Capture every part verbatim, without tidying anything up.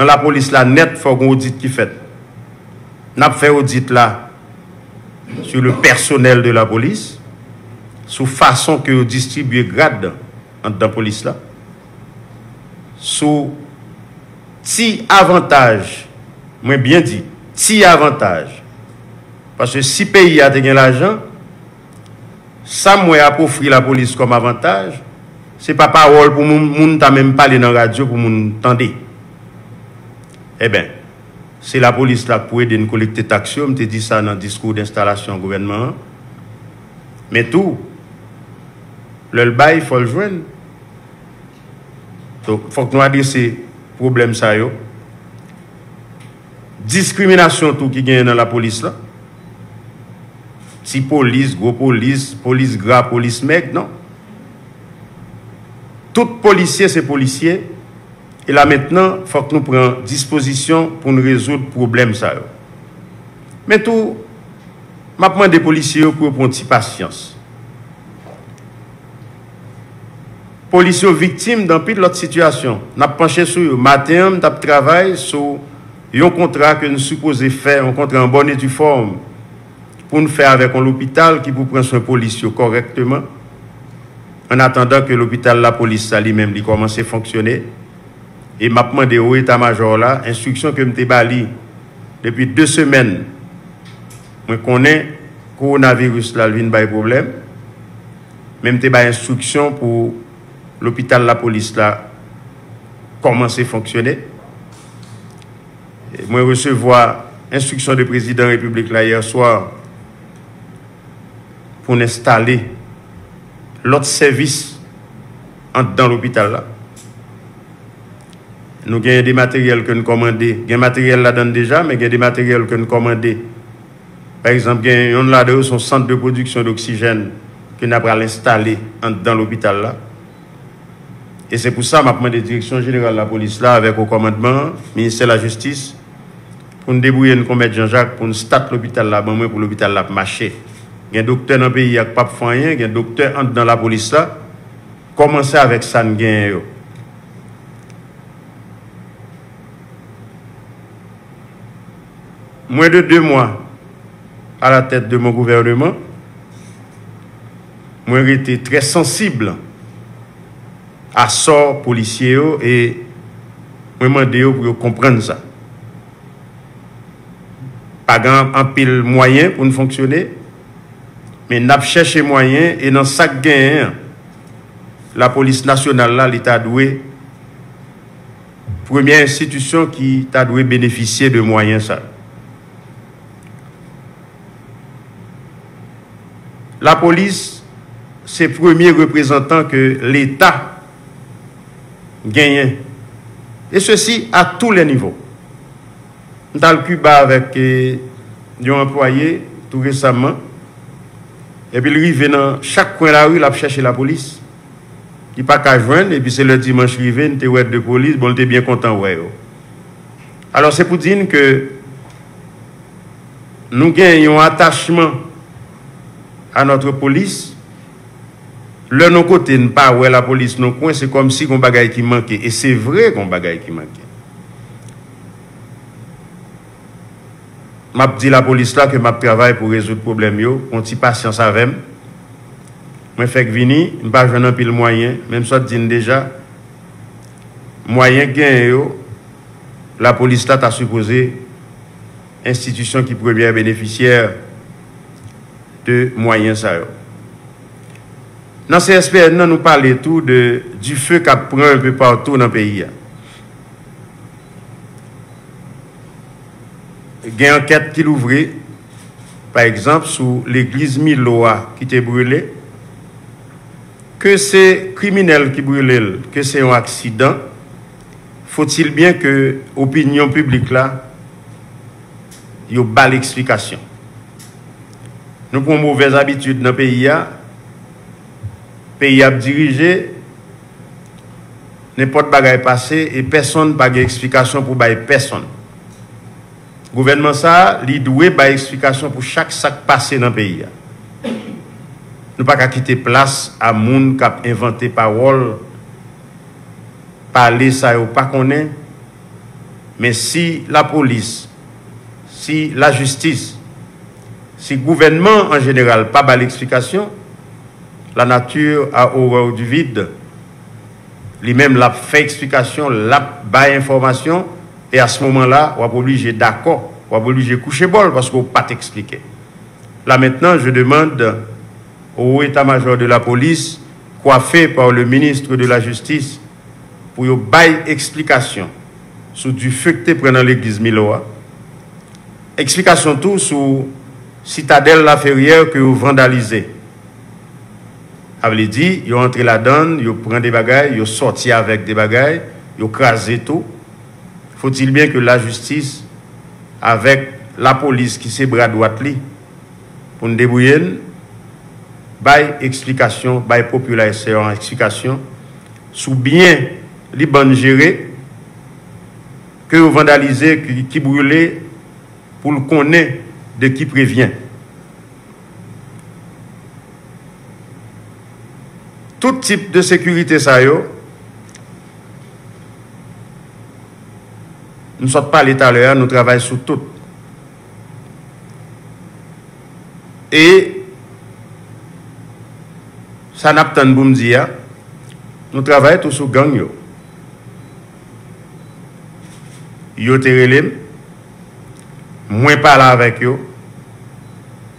nan lapolis la nèt, fòk yon odit ki fèt. N ap fè odit la sur le personnel de la police, sou fason ke yo distribye grad anndan polis la, sou ti avantaj, mwen byen di, ti avantaj. Paske si peyi a te gen lajan, sa m wè y ap ofri lapolis kòm avantaj, se pa pawòl pou moun, moun ta menm pale nan radyo pou moun tande. Eben, se lapolis la k pou ede n kolekte taks yo, m te di sa nan diskou denstalasyon gouvènman an. Men tou, lè l bay, fò l jwenn. Donk, fòk nou adrese pwoblèm sa yo. Diskriminasyon tou ki genyen nan lapolis la. Ti polis, gwo polis, polis gra, polis mèg, non. Tout polisye se polisye. E la mentnan, fòk nou pran dispozisyon pou n rezoud pwoblèm sa yo. Men tou, m ap mande polisye yo pou yo pran ti pasyans. Polis yo viktim d anpil lòt sitiyasyon. N ap panche sou yo. Maten an, m t ap travay sou yon kontra ke n sipoze fè, yon kontra an bòn e di fòm, pou n fè avèk yon lopital ki pou pran swen polis yo kòrèkteman, an atandan ke lopital lapolis sa li menm li kòmanse fonksyone. E m ap mande wo eta majò la, enstriksyon ke m te ba li depi de semèn, mwen konnen kowonaviris la l vin bay pwoblèm, men m te bay enstriksyon pou lopital lapolis la kòmanse fonksyone. Mwen resevwa enstriksyon de prezidan repiblik la yè swa pou n enstale lòt sèvis anndan lopital la. Nou gen de materyèl ke n kòmande. Gen materyèl ladan l deja, men gen de materyèl ke n kòmande. Pa egzanp, gen yonn ladan yo, se yon sant de pwodiksyon doksijèn ke n apral enstale anndan lopital la. E se pou sa m ap mande Direksyon Jeneral Lapolis la avèk wo kòmandman an, Ministè Lajistis, pou n debouye n kon Mèt Janjak pou n stat lopital la ban mwen pou lopital la ap mache. Gen doktè nan peyi a k p ap fè anyen, gen doktè anndan lapolis la. Kòmanse avèk sa n genyen yo. Moins de deux mois à la tête de mon gouvernement, mwen rete trè sansib a sò polisye yo e mwen mande yo pou yo konprann sa. Pa gen anpil mwayen pou n fonksyone, men n ap chèche mwayen e nan sa k genyen an, lapolis nasyonal la, li ta dwe premyè enstitisyon ki ta dwe benefisye de mwayen sa yo. Lapolis se premye reprezantan ke Leta genyen, e sesi a tou lè nivo. M t al Kiba avèk, eh, yon anplwaye tou resaman, epi l rive nan chak kwen lari, l ap chèche lapolis. Li pa ka jwenn, epi se lè dimanch rive, n te wè de polis, bon, l te byen kontan wè yo. Alò, se pou di n ke nou gen yon atachman a notre polis. Lè nou kote n pa wè lapolis nan kwen, se kòmsi gon bagay ki manke. E se vre gon bagay ki manke. M ap di lapolis la ke m ap travay pou rezoud pwoblèm yo, yon ti pasyans avè m. Mwen fèk vini, m pa jwenn anpil mwayen, men m sot di n deja, mwayen k genyen yo, lapolis la ta sipoze enstitisyon ki premyè benefisyè de mwayen sa yo. Nan C S P N nan, nou pale tou de dife k ap pran un peu partout nan peyi a. Gen ankèt ki louvri, pa egzanp, sou legliz Milo a ki te brile. Ke se kriminèl ki brile l, ke se yon aksidan, faut-il bien ke opinyon piblik la, yo ba l eksplikasyon. Nou pran yon movèz abitid nan peyi a. Peyi a ap dirije, nenpòt bagay pase e pèsonn pa gen eksplikasyon pou bay pèsonn. Gouvènman sa a, li dwe bay eksplikasyon pou chak sa k pase nan peyi a. Nou pa ka kite plas a moun k ap envante pawòl, pale sa yo pa konnen, Men si lapolis, si lajistis, si gouvènman an jeneral pa ba l eksplikasyon, la nature a horreur du vide. Li menm, l ap fè eksplikasyon, l ap bay enfòmasyon, e a se moman la, w ap oblije dakò, w ap oblije kouche bò l paske w pa t eksplike. Là maintenant, je demande au haut état-major de la police, coiffé par le ministre de la Justice, pou yo bay eksplikasyon sou dife k te pran nan legliz Milo a, eksplikasyon tou sou Sitadèl Laferyè ke yo vandalize. Sa vle di, yo antre ladan l, yo pran de bagay, yo sòti avèk de bagay, yo kraze tou. Faut-il bien que la justice, avec la police ki se bra dwat li, pou n debouye n, bay eksplikasyon, bay popilasyon an eksplikasyon sou byen li ban n jere, ke yo vandalize, ki, ki brile, pou l konnen de qui prévient. Tout tip de sekirite sa yo, m sot pale talè a, nou travay sou tout. E sa n ap tann pou m di a, nou travay tou sou gang yo. Yo te rele m, mwen pale avèk yo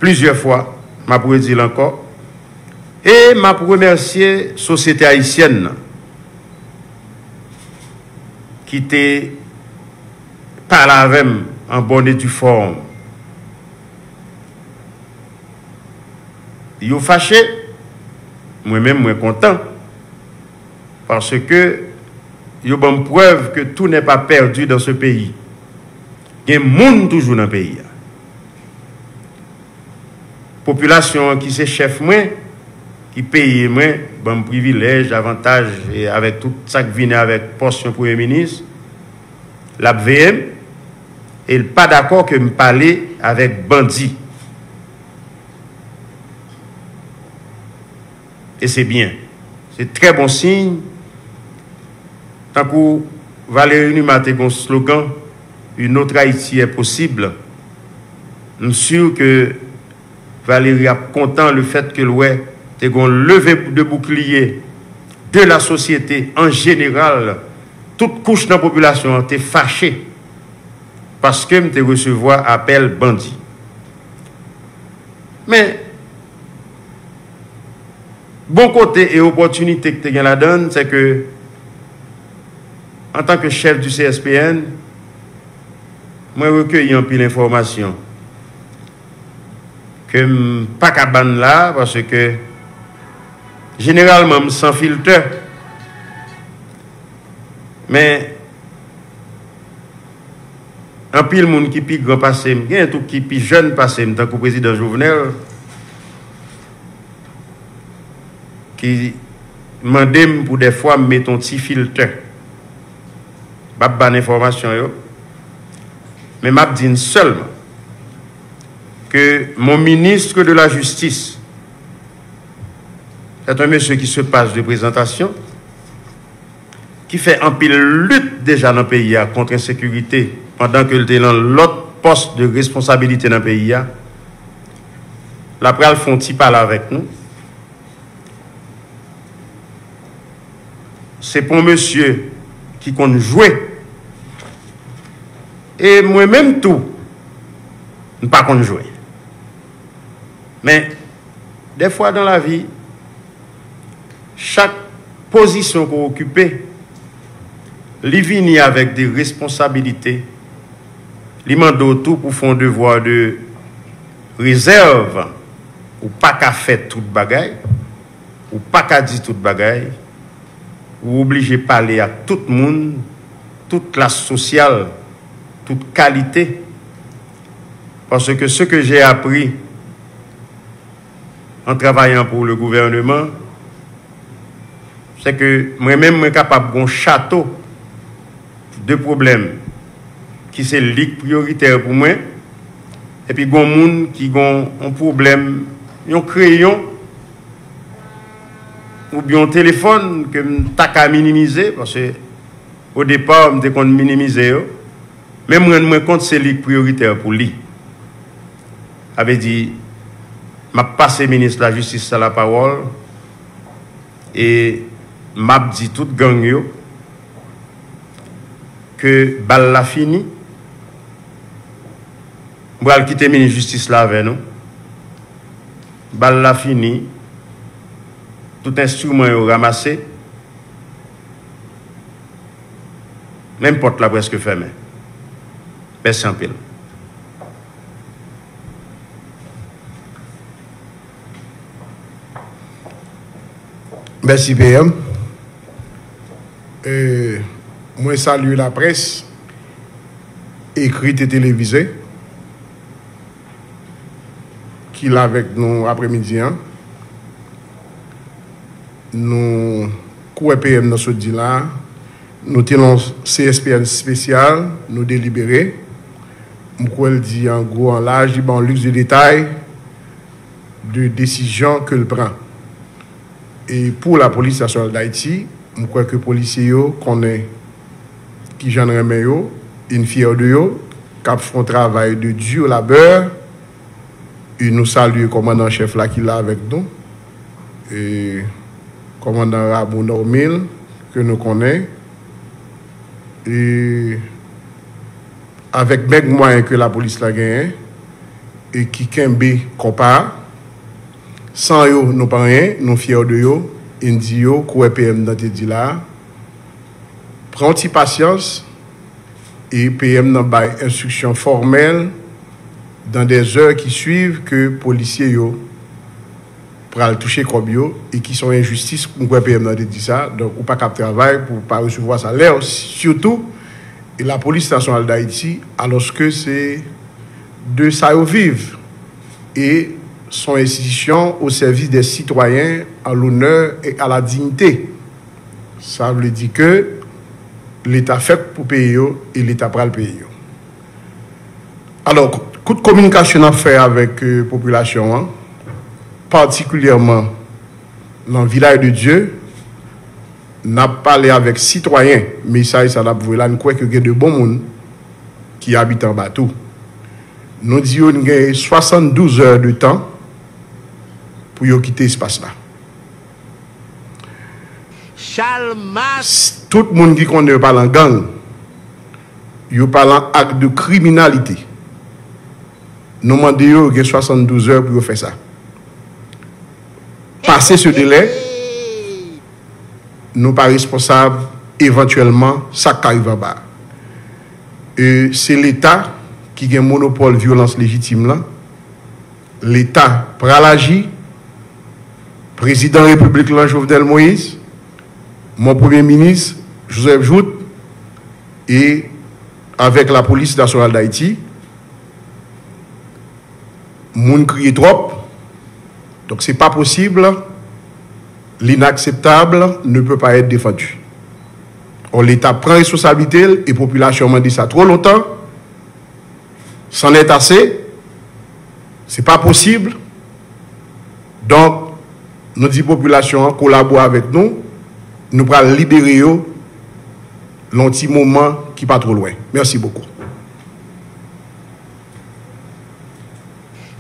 plizyè fwa, m ap redi l ankò. E m ap remèsye sosyete ayisyèn nan ki te pale avè m an bòn e di fòm. Yo fache, mwen menm mwen kontan, paske yo ban m prèv ke tout n'est pas perdu dans ce pays. Gen moun toujou nan peyi a. Popilasyon an ki se chèf mwen, ki peye mwen, ban m privilèj, avantaj, e avèk tout sa k vini avèk pòs yon premye minis, l ap veye m, e l pa dakò ke m pale avèk bandi. E se byen. Se trè bon siy. Tankou Valéry Numa te gen yon slogan, Une autre Haïti est possible. M si ke Valéry ap kontan le fait que l wè te gen yon leve de bouclier de la société en général, tout kouch nan popilasyon an te fache paske m te resevwa apèl bandi. Men, bon kote e opòtinite ki te gen ladan l, se ke, antanke chèf di C S P N, mwen rekeyi anpil enfòmasyon ke m pa ka ban n la, paske jeneralman m san filtè. Men, anpil moun ki pi gran pase m, gen tou ki pi jèn pase m, tankou prezidan Jovenel, ki mande m pou dèfwa m mete yon ti filtè. M ap ban enfòmasyon yo, men m ap di n sèlman ke mon ministre de la justice est un monsieur qui se passe de présentation, ki fè anpil lit deja nan peyi a kont ensekirite, pandan ke l te nan lòt pòs de responsabilite nan peyi a, l ap pral fè yon ti pale avèk nou. Se pa yon mesye ki konn jwe. E mwen menm tou, m pa konn jwe. Men, dèfwa dan lavi, chak pozisyon ke w okipe, li vini avèk de responsabilite. Li mande w tou pou fè yon devwa de rezèv. Ou pa ka fè tout bagay. Ou pa ka di tout bagay. Ou oblije pale ak tout moun, tout klas sosyal, tout kalite. Parce que ce que j'ai appris en travaillant pour le gouvernement, c'est que mwen menm, mwen kapab gen yon chato de pwoblèm ki se li k priyoritè pou mwen, epi gen yon moun ki gen yon pwoblèm, yon kreyon, oubyen yon telefòn ke m ta ka minimize, paske o depa, m te konn minimize yo. Men m rann mwen kont se li k priyoritè pou li. Sa vle di, m ap pase minis lajistis la lapawòl e m ap di tout gang yo ke bal la fini. M pral kite minis jistis la avè nou. Bal la fini. Tout enstriman yo ranmase. Menm pòt la prèske fèmen. Mèsi anpil. Mèsi P M. E, mwen salye laprès ekrit e televize ki la avèk nou aprèmidi an. Nou kwè P M nan sot di la, nou te nan yon C S P N espesyal, nou delibere. M kwè l di an gwo, an laj, li ba yon lis de detay de desizyon ke l pran. E pou Lapolis Nasyonal d Ayiti, m kwè ke polisye yo konnen kijan n renmen yo, e n fyè de yo, k ap fè yon travay de dur labeur. E nou salye kòmandan an chèf la ki la avèk nou, e kòmandan Rameau Normil, ke nou konnen, e avèk mèg mwayen ke lapolis la genyen e ki kenbe konpa a, san yo, nou pa anyen, nou fyè de yo, e n di yo, kouwè P M nan te di la a, pran yon ti pasyans, e P M nan bay enstriksyon fòmèl dans des heures qui suivent ke polisye yo pral touche kòb yo e ki se yon enjistis, m kwè P M nan te di sa, donk ou pa ka ap travay pou w pa resevwa salè w, sitou e Lapolis Nasyonal d Ayiti, alòske se de sa yo viv, e se yon enstitisyon au service des citoyens, à l'honneur et à la dignité. Sa vle di ke Leta fèt pou peye yo e Leta pral peye yo. Alò, kout kominikasyon n ap fè avèk, euh, popilasyon an, patikilyèman nan Vilaj de Dye, n ap pale avèk sitwayen, mesaj sa n ap voye la, n kwè ke gen de bon moun ki abite anba tou. Nou di yo n gen swasanndouz è de tan pou yo kite espas la. Chalmas. Tout moun ki konnen yo pa lan gang, yo pa lan ak de kriminalite. Nou mande yo, yo gen swasanndouz è pou yo fè sa. Pase se delè, nou pa responsab evantyèlman sa k ka rive anba. E se Leta ki gen monopòl vyolans lejitim lan. Leta pral aji. Prezidan Repiblik lan, Jovenel Moïse, mon Premye Minis, Joseph Jouthe, e avèk Lapolis Nasyonal d Ayiti, moun kriye twòp. Donk, se pa posib, l'inakseptab ne peut pas être défendu. Or, Leta pran responsablite l e popilasyon an mande sa twò lontan. C'en est assez. Se pa posib. Donk, nou di popilasyon an kolabore avèk nou. Nou pral libere yo lan yon ti moman ki pa twò lwen. Mèsi bokou.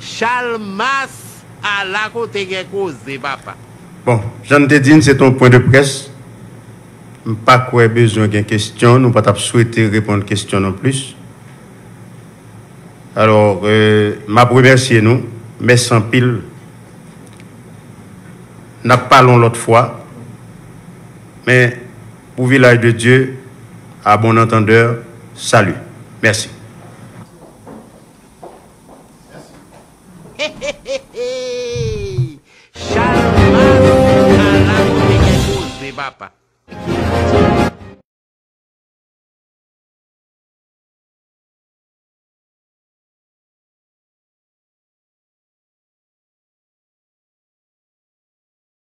Chalmas, ala kote gen koze, papa. Bon, jan n te di n, se t on pwen de près. M pa kwè bezwen gen kesyon, nou pa t ap swete reponn kesyon non plis. Alò, euh, m ap remèsye nou. Mèsi anpil. N ap pale yon lòt fwa. Men, pou Vilaj de Dye, à bon entendeur, salut. Mèsi. Chalmas, ala kote gen koze, papa.